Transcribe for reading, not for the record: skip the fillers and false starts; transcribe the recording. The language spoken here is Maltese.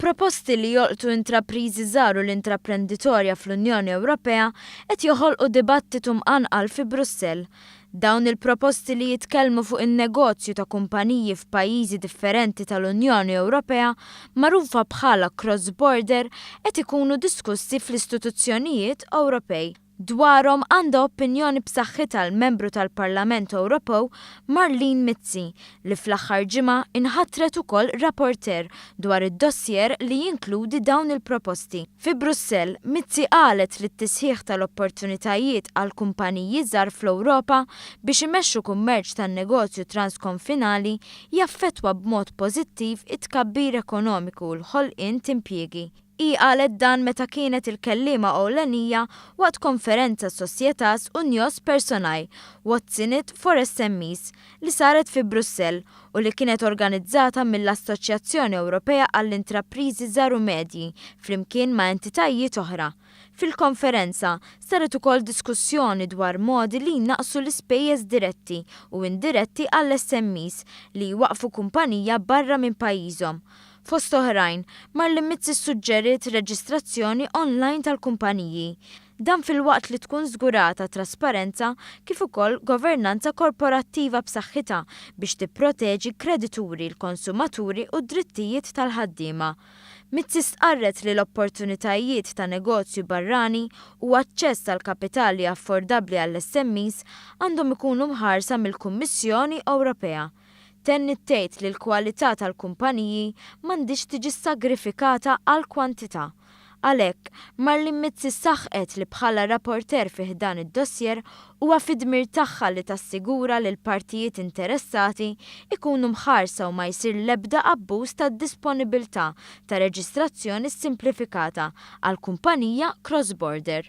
Proposti li jolqtu intrapriżi żgħar u l-intraprenditorja fl-Unjoni Ewropea qed joħolqu dibattitu mqanqal fi Brussell. Dawn il-proposti li jitkellmu fuq in-negozju ta' kumpaniji f'pajjiżi differenti tal-Unjoni Ewropea, magħrufa bħala cross-border, qed ikunu diskussi fl-istituzzjonijiet Ewropej. Dwarhom għandha opinjoni b'saħħitha l-Membru tal-Parlament Ewropew Marlene Mizzi li fl-aħħar ġimgħa inħatret ukoll rapporteur dwar id-dossier li jinkludi dawn il-proposti. Fi Brussell, Mizzi qalet li t-tisħiħ tal-opportunitajiet għal kumpaniji żgħar fl-Ewropa biex imexxu kummerċ tan-negozju transkonfinali jaffettwa b'mod pożittiv it-tkabbir ekonomiku u l-ħolqien t'impjiegi. Hi qalet dan meta kienet il-kelliema ewlenija waqt konferenza Societas Unios Personae, What's in it for SMEs, li saret fi Brussell u li kienet organizzata mill-Assoċjazzjoni Ewropea għall-Intrapriżi Żgħar u Medji flimkien ma' entitajiet oħra. Fil-konferenza, saret ukoll diskussjoni dwar modi li jnaqqsu l-ispejjeż diretti u indiretti għall-SMEs li jwaqqfu kumpanija barra minn pajjiżhom. Fost oħrajn, Marlene Mizzi ssuġġeriet reġistrazzjoni online tal-kumpaniji. Dan filwaqt li tkun żgurata trasparenza kif ukoll governanza korporattiva b'saħħitha biex tipproteġi kredituri, l-konsumaturi u d-drittijiet tal-ħaddiema. Mizzi stqarret li l-opportunitajiet ta' negozju barrani u aċċess għal kapitali affordabbli għall-SMEs għandhom ikunu mħarsa mill-Kummissjoni Ewropea. Tenniet tgħid li l-kwalità tal-kumpaniji m'għandhiex tiġi ssagrifikata għall-kwantità. Għalhekk, Marlene Mizzi saħqet li bħala rapporteur fi ħdan id-dossier huwa fid-dmir tagħha li tassigura li l-partijiet interessati jkunu mħarsa u ma jsir l-ebda abbuż tad-disponibilità ta' reġistrazzjoni ssimplifikata għal kumpanija cross-border.